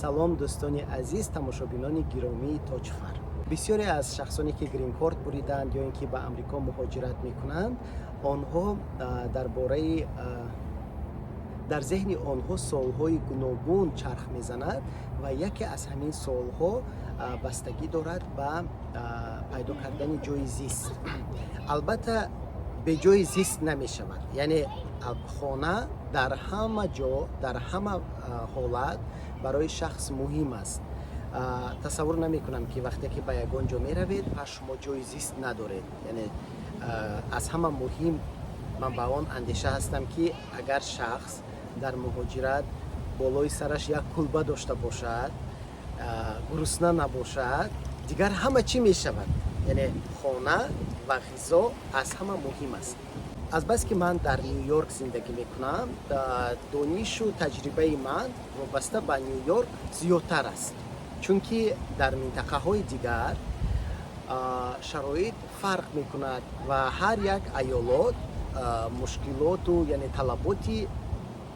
Салом, дӯстони азиз, тамошобинони гиромии Тоҷфар. Бисёре аз шахсоне, ки гринкорт буриданд ё ин ки ба Амрико муҳоҷират мекунанд, онҳо дар бораи дар зеҳни онҳо суолҳои гуногун чарх мезанад ва яке аз ҳамин суолҳо бастагӣ дорад ба пайдо кардани ҷои зист. Албатта, беҷои зист намешавад, яъне хона дар ҳама ҷо, дар ҳама ҳолат барои шахс муҳим аст. Тасаввур намекунам, ки вақте ки ба ягон ҷо меравед, пас шумо ҷои зист надоред. Яъне аз ҳама муҳим, ман ба он андеша ҳастам, ки агар шахс дар муҳоҷират болои сараш як кулба дошта бошад, гурусна набошад, дигар ҳама чӣ мешавад. Яъне хона ва ғизо аз ҳама муҳим аст. Азбаски ман дар Ню Йорк зиндагӣ мекунам, донишу таҷрибаи ман вобаста ба Ню Йорк зиёдтар аст, чунки дар минтақаҳои дигар шароит фарқ мекунад ва ҳар як аёлот мушкилоту, яъне талаботи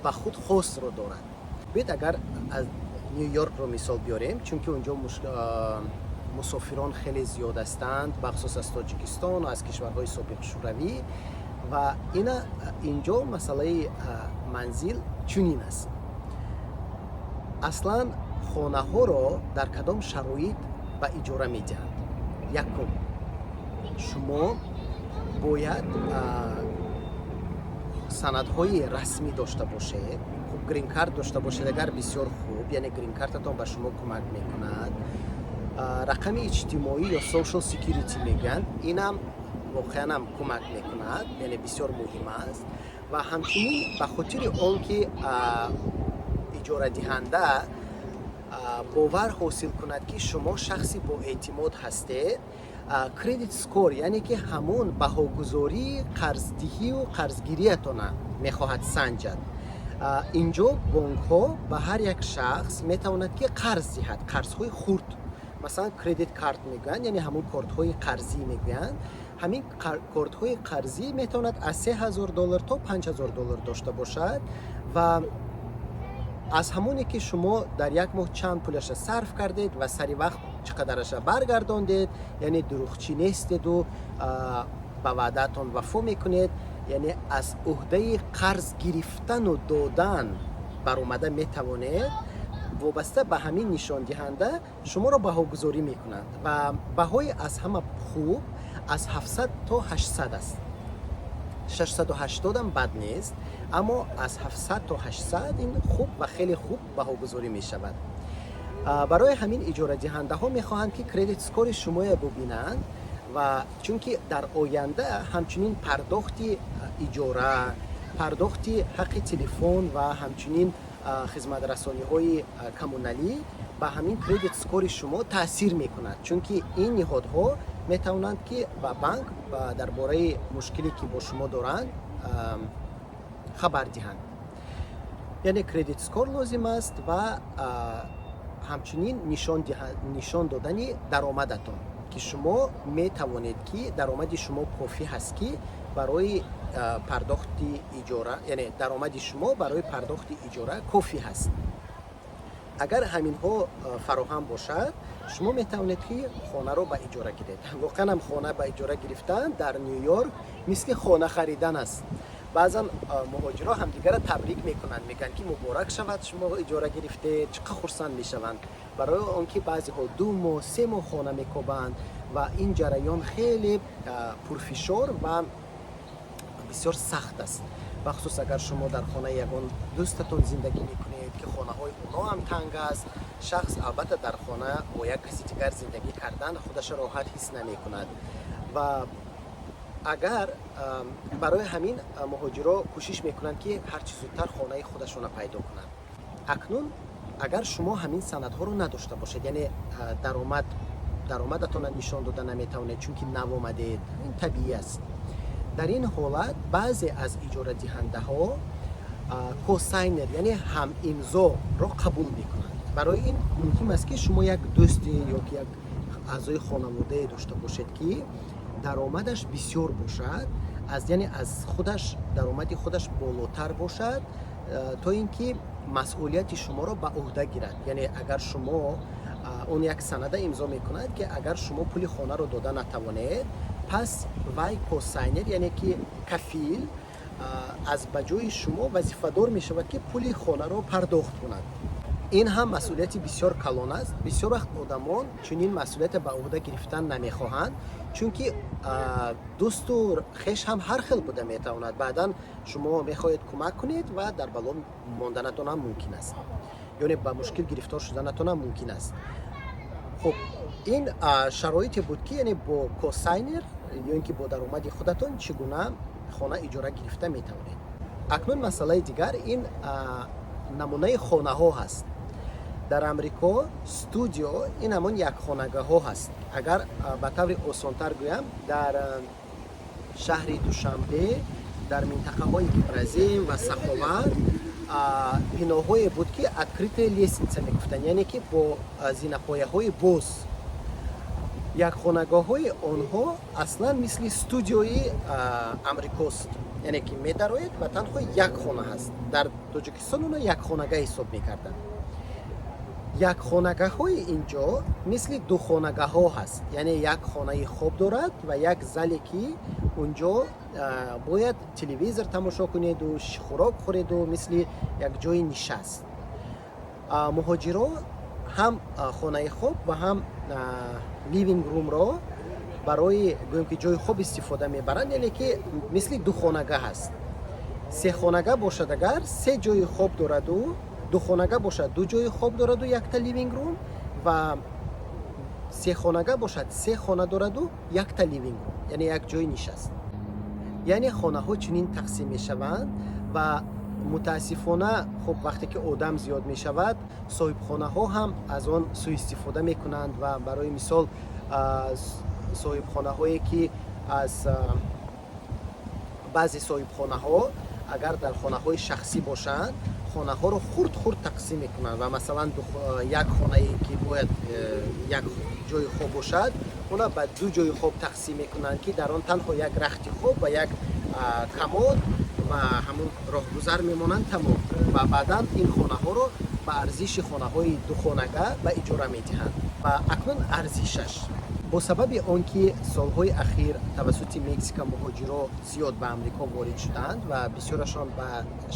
ба худ хосро дорад. Биёед, агар аз Ню Йоркро мисол биёрем, чунки унҷо мусофирон хеле зиёд ҳастанд, бахусус аз Тоҷикистон, аз кишварҳои собиқ Шӯравӣ. Ва ина инҷо масъалаи манзил чунин аст: аслан хонаҳоро дар кадом шароит ба иҷора медиҳанд? Якум, шумо бояд санадҳои расмӣ дошта бошед. Хуб, гринкарт дошта бошед агар, бисёр хуб, яъне гринкартатон ба шумо кӯмак мекунад. Рақами иҷтимоӣ ё social security мегӯянд, инам воқеанам кӯмак мекунад, яъне бисёр муҳим аст. Ва ҳамчунин ба хотири он ки иҷорадиҳанда бовар ҳосил кунад, ки шумо шахси боэътимод ҳастед, credit score, яъне ки ҳамон баҳогузории қарздиҳию қарзгириятона мехоҳад санҷад. Инҷо бонкҳо ба ҳар як шахс метавонад, ки қарз диҳад, қарзҳои хурд, масалан, credit card мегӯянд, яъне ҳамон кортҳои қарзӣ мегӯянд. Ҳамин кортҳои қарзӣ метавонад аз 3000 доллар то 5000 доллар дошта бошад ва аз ҳамоне ки шумо дар як моҳ чанд пулаша сарф кардед ва сари вақт чӣ қадараша баргардондед, яъне дурӯғчӣ нестеду ба ваъдаатон вафо мекунед, яъне аз уҳдаи қарз гирифтану додан баромада метавонед, вобаста ба ҳамин нишондиҳанда шуморо баҳогузорӣ мекунанд. Ва баҳои аз ҳама хуб аз 700 то 800 аст. 680-ам бад нест, аммо аз 700 то 800 ин хуб ва хеле хуб баҳогузорӣ мешавад. Барои ҳамин иҷорадиҳандаҳо мехоҳанд, ки credit score и шумоя бубинанд ва чунки дар оянда ҳамчунин пардохти иҷора, пардохти ҳаққи телефон ва ҳамчунин хизматрасониҳои коммуналӣ ба ҳамин credit score и шумо таъсир мекунад, чунки ин ниҳодҳо метавонанд, ки ба банк дар бораи мушкиле, ки бо шумо доранд, хабар диҳанд. Яъне credit score лозим аст ва ҳамчунин нишон додани даромадатон, ки шумо метавонед, ки даромади шумо кофӣ ҳаст, ки барои пардохти иҷора, яъне даромади шумо барои пардохти иҷора кофӣ ҳаст. Агар ҳаминҳо фароҳам бошад, шумо метавонед, ки хонаро ба иҷора гиред. Воқеан ҳам хона ба иҷора гирифтан дар Ню Йорк мисли хона харидан аст. Баъзан муҳоҷирҳо ҳамдигарро табрик мекунанд, мегӯянд, ки муборак шавад, шумо иҷора гирифтед. Чӣ қадр хурсанд мешаванд, барои он ки баъзеҳо 2 моҳ, 3 моҳ хона мекобанд ва ин ҷараён хеле пурфишор ва бисёр сахт аст, бахусус агар шумо дар хонаи ягон дӯстатон зиндагӣ мекунед, ки хонаҳои оно ҳам танг аст. Шахс албатта дар хона бо як каси дигар зиндагӣ кардан худашро роҳат ҳис намекунад. Ва агар барои ҳамин муҳоҷиро кӯшиш мекунанд, ки ҳарчи зудтар хонаи худашонро пайдо кунанд. Акнун агар шумо ҳамин санадҳоро надошта бошед, яъне даромадатонро нишон дода наметавонед, чунки нав омадед, ин табиӣ аст, дар ин ҳолат баъзе аз иҷорадиҳандаҳо cosigner, яъне ҳамимзоро қабул мекунанд. Барои ин муҳим аст, ки шумо як дӯсте ё ки як аъзои хонаводае дошта бошед, ки даромадаш бисёр бошад, аз яъне аз худаш даромади худаш болотар бошад, то ин ки Масъулияти шуморо ба ӯҳда гирад, яъне агар шумо он як санада имзо мекунад, ки агар шумо пули хонаро дода натавонед, пас вай cosigner, яъне ки кафил, аз ба ҷои шумо вазифадор мешавад, ки пули хонаро пардохт кунад. Ин ҳам масъулияти бисёр калон аст. Бисёр вақт одамон чунин масъулиятро ба ӯҳда гирифтан намехоҳанд, чунки дӯсту хеш ҳам ҳар хел буда метавонад. Баъдан шумо мехоҳед кӯмак кунед ва дар бало монданатон ҳам мумкин аст, ёне ба мушкил гирифтор шуданатон ҳам мумкин аст. Хуб, ин шароите буд, ки яъне бо cosigner ё ин ки бо даромади худатон чӣ гуна хона иҷора гирифта метавонед. Акнун масъалаи дигар ин намунаи хонаҳо ҳаст. Дар Амрико студио ин ҳамон якхонагаҳо ҳаст. Агар ба таври осонтар гӯям, дар шаҳри Душанбе, дар минтақаҳои Ибразим ва Саховат биноҳое буд, ки открытая лестница мегуфтанд, яъне ки бо зинапояҳои боз. Якхонагоҳҳои онҳо аслан мисли студиои амрикост, яъне ки медароед ва танҳо як хона ҳаст. Дар Тоҷикистон онро якхонага ҳисоб мекарданд. Якхонагаҳои инҷо мисли духонагаҳо ҳаст, яъне як хонаи хоб дорад ва як зале, ки унҷо бояд телевизор тамошо кунеду хӯрок хӯреду мисли як ҷои нишаст. Муҳоҷиро ҳам хонаи хоб ва ҳам living room ро барои, гӯем ки, ҷои хоб истифода мебаранд, яъне ки мисли духонага ҳаст. Сехонага бошад агар, се ҷои хоб дораду, духонага бошад, ду ҷои хоб дораду якта living room ва сехонага бошад, се хона дораду якта living room, яъне як ҷои нишаст. Яъне хонаҳо чунин тақсим мешаванд. Ва мутаассифона, хуб, вақте ки одам зиёд мешавад, соҳибхонаҳо ҳам аз он сӯистифода мекунанд. Ва барои мисол, соҳибхонаҳое ки аз баъзе соҳибхонаҳо, агар дар хонаҳои шахсӣ бошанд, хонаҳоро хурд хурд тақсим мекунанд ва масалан, як хонае ки бояд як ҷои хоб бошад, она ба ду ҷои хоб тақсим мекунанд, ки дар он танҳо як рахти хоб ва як комод ва ҳамун роҳгузар мемонанд, тамом. Ва баъдан ин хонаҳоро ба арзиши хонаҳои духонага ба иҷора медиҳанд. Ва акнун арзишаш. Бо сабаби он ки солҳои ахир тавассути Мексика муҳоҷиро зиёд ба Амрико ворид шуданд ва бисёрашон ба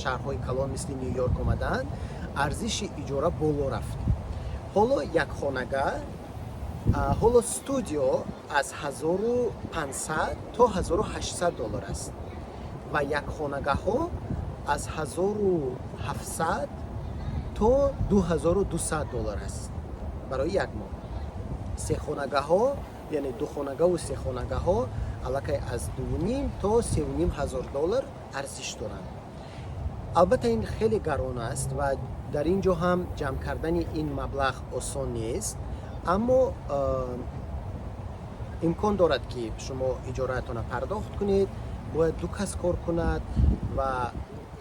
шаҳрҳои калон мисли Ню Йорк омаданд, арзиши иҷора боло рафт. Ҳоло якхонага, ҳоло студио аз 1500 то 1800 доллар аст ва якхонагаҳо аз 1700 то 2200 доллар аст барои як моҳ. Сехонагаҳо, яъне духонагаву сехонагаҳо, аллакай аз 2,5 то 3,5 ҳазор доллар арзиш доранд. Албатта, ин хеле гарон аст ва дар ин ҷо ҳам ҷамъ кардани ин маблағ осон нест, аммо имкон дорад, ки шумо иҷораатонро пардохт кунед. Бояд ду кас кор кунад ва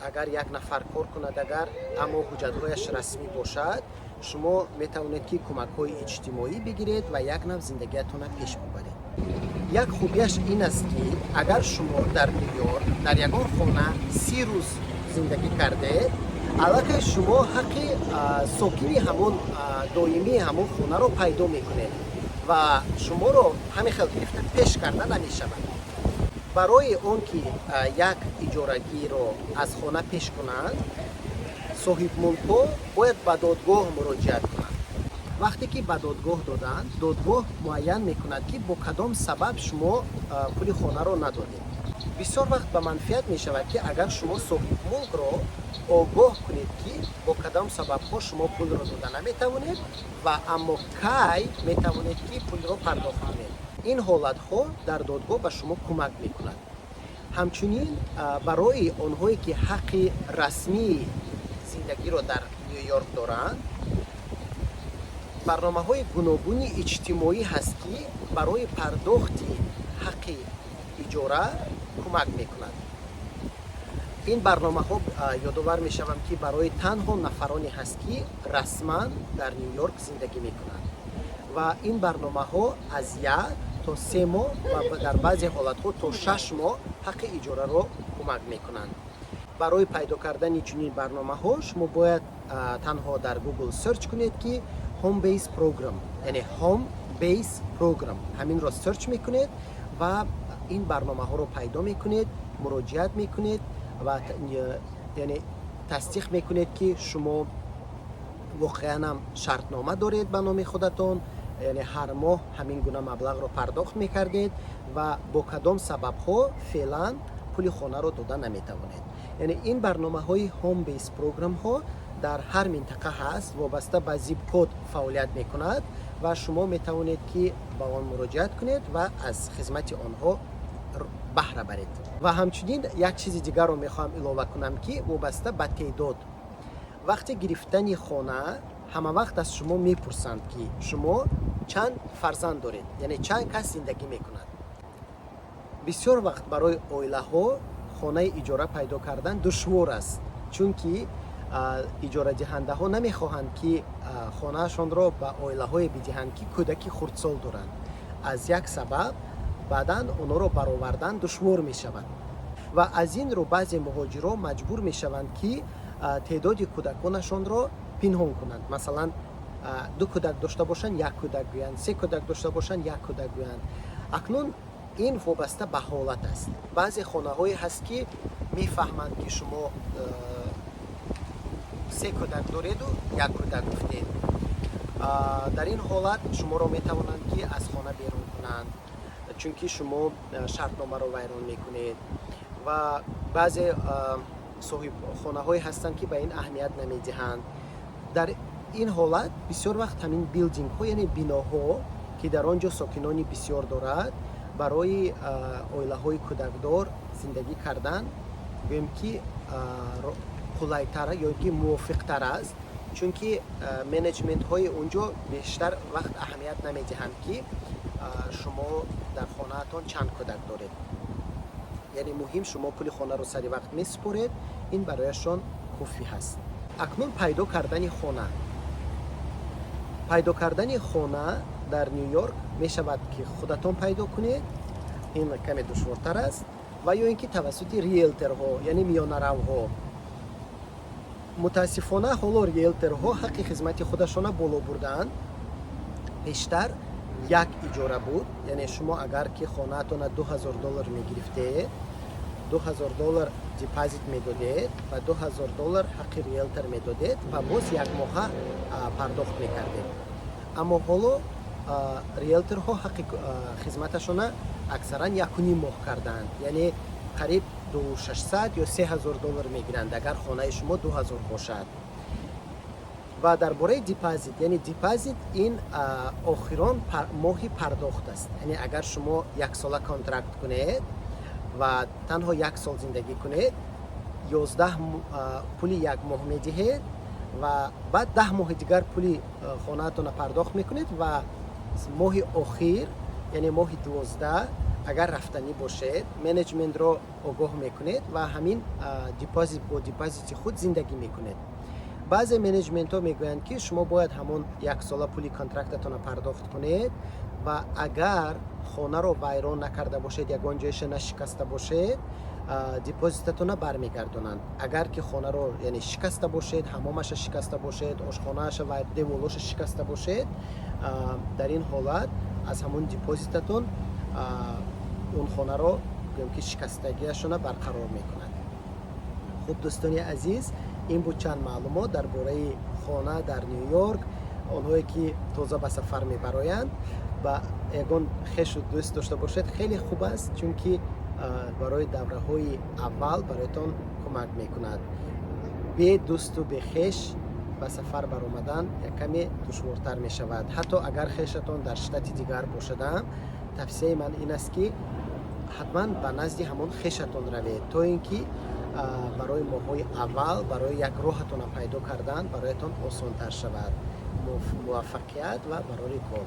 агар як нафар кор кунад агар, аммо ҳуҷҷатҳояш расмӣ бошад, шумо метавонед, ки кӯмакҳои иҷтимоӣ бигиред ва як нав зиндагиатонро пеш бубаред. Як хубияш ин аст, ки агар шумо дар Ню-Йорк дар ягон хона 30 рӯз зиндагӣ кардед, аллакай шумо ҳаққи сокини ҳамон доимии ҳамон хонаро пайдо мекунед ва шуморо ҳамин хел гирифта пеш карда намешавад. Барои он ки як иҷорагиро аз хона пеш кунанд, соҳибмулкҳо бояд ба додгоҳ муроҷиат кунанд. Вақте ки ба додгоҳ доданд, додгоҳ муайян мекунад, ки бо кадом сабаб шумо пули хонаро надодед. Бисёр вақт ба манфиат мешавад, ки агар шумо соҳибмулкро огоҳ кунед, ки бо кадом сабабҳо шумо пулро дода наметавонед ва аммо кай метавонед, ки пулро пардохт кунед. Ин ҳолатҳо дар додгоҳ ба шумо кӯмак мекунад. Ҳамчунин, барои онҳое ки ҳаққи расмии зиндагиро дар Ню-Йорк доранд, барномаҳои гуногуни иҷтимоӣ ҳаст, ки барои пардохти ҳаққи иҷора кӯмак мекунад. Ин барномаҳо, ёдовар мешавам, ки барои танҳо нафароне ҳаст, ки расман дар Ню-Йорк зиндагӣ мекунанд, ва ин барномаҳо аз 1 то 3 моҳ ва дар баъзе ҳолатҳо то 6 моҳ ҳаққи иҷораро кӯмак мекунанд. Барои пайдо кардани чунин барномаҳо шумо бояд танҳо дар Google search кунед, ки Home Base Program, яъне Home Base Program, ҳаминро search мекунед ва ин барномаҳоро пайдо мекунед, муроҷиат мекунед ва яъне тасдиқ мекунед, ки шумо воқеан ҳам шартнома доред ба номи худатон, яъне ҳар моҳ ҳамин гуна маблағро пардохт мекардед ва бо кадом сабабҳо феълан пули хонаро дода наметавонед. Яъне ин барномаҳои Home Base Program ҳо дар ҳар минтақа ҳаст, вобаста ба zip code фаъолият мекунад ва шумо метавонед, ки ба он муроҷиат кунед ва аз хизмати онҳо баҳра баред. Ва ҳамчунин як чизи дигарро мехоҳам илова кунам, ки вобаста ба теъдод, вақти гирифтани хона ҳама вақт аз шумо мепурсанд, ки шумо чанд фарзанд доред, яъне чанд кас зиндагӣ мекунад. Бисёр вақт барои оилаҳо хонаи иҷора пайдо кардан душвор аст, чунки иҷорадиҳандаҳо намехоҳанд, ки хонаашонро ба оилаҳое бидиҳанд, ки кӯдаки хурдсол доранд, аз як сабаб баъдан онҳоро баровардан душвор мешавад. Ва аз ин рӯ баъзе муҳоҷирон маҷбур мешаванд, ки теъдоди кӯдаконашонро пинҳон кунанд. Масалан, ду кӯдак дошта бошанд, як кӯдак гӯянд, се кӯдак дошта бошанд, як кӯдак гӯянд. Акнун ин вобаста ба ҳолат аст. Баъзе хонаҳое ҳаст, ки мефаҳманд, ки шумо се кӯдак дореду як кӯдак гуфтед. Дар ин ҳолат шуморо метавонанд, ки аз хона берун кунанд, чунки шумо шартномаро вайрон мекунед. Ва баъзе соҳибхонаҳое ҳастанд, ки ба ин аҳамият намедиҳанд. Дар ин ҳолат бисёр вақт ҳамин building ҳо, яъне биноҳо, ки дар он ҷо сокинони бисёр дорад, барои оилаҳои кӯдакдор зиндагӣ кардан, гӯем ки, қулайтар ё ки мувофиқтар аст, чунки management ҳои он ҷо бештар вақт аҳамият намедиҳанд, ки шумо дар хонаатон чанд кӯдак доред. Яъне муҳим, шумо пули хонаро сари вақт месупоред, ин барояшон кофӣ ҳаст. Акнун пайдо кардани хона. Пайдо кардани хона дар Ню Йорк мешавад, ки худатон пайдо кунед, ин каме душвортар аст, ва ё ин ки тавассути риэлтор ҳо, яъне миёнаравҳо. Мутаассифона, ҳоло риэлтор ҳо ҳаққи хизмати худашона боло бурдаанд. Пештар як иҷора буд, яъне шумо агар ки хонаатона 2000 доллар мегирифтед, 2000 доллар депозит медодед ва 2000 доллар ҳаққи риэлтор медодед ва боз як моҳа пардохт мекардед. Аммо ҳоло риэлтор ҳо ҳаққи хизматашона аксаран 1,5 моҳ кардаанд, яъне қариб 2600 ё 3000 доллар мегиранд, агар хонаи шумо 2000 бошад. Ва дар бораи депозит, яъне депозит ин охирон моҳи пардохт аст. Яъне агар шумо яксола контракт кунед ва танҳо як сол зиндагӣ кунед, 11 пули як моҳ медиҳед ва баъд 10 моҳи дигар пули хонаатонро пардохт мекунед. Ва моҳи охир, яъне моҳи 12, агар рафтанӣ бошед, management ро огоҳ мекунед ва ҳамин депозит, бо депозити худ зиндагӣ мекунед. Баъзе management ҳо мегӯянд, ки шумо бояд ҳамон яксола пули контрактатонро пардохт кунед ва агар хонаро вайрон накарда бошед, ягон ҷояша нашикаста бошед, депозитатонро бармегардонанд. Агар ки хонаро, яъне, шикаста бошед, ҳамомаша шикаста бошед, ошхонааша ва деволоша шикаста бошед, дар ин ҳолат аз ҳамон депозитатон он хонаро, гӯем ки, шикастагиашона барқарор мекунад. Хуб, дӯстони азиз, ин буд чанд маълумот дар бораи хона дар Ню Йорк. Онҳое ки тоза ба сафар мебароянд ва ягон хешу дӯст дошта бошед, хеле хуб аст, чунки барои давраҳои аввал бароятон кӯмак мекунад. Бе дӯсту бехеш ба сафар баромадан як каме душвортар мешавад. Ҳатто агар хешатон дар штати дигар бошадам, тавсияи ман ин аст, ки ҳатман ба назди ҳамон хешатон равед, то ин ки барои моҳҳои аввал, барои як роҳатонро пайдо кардан бароятон осонтар шавад. Муваффақият ва барори кор.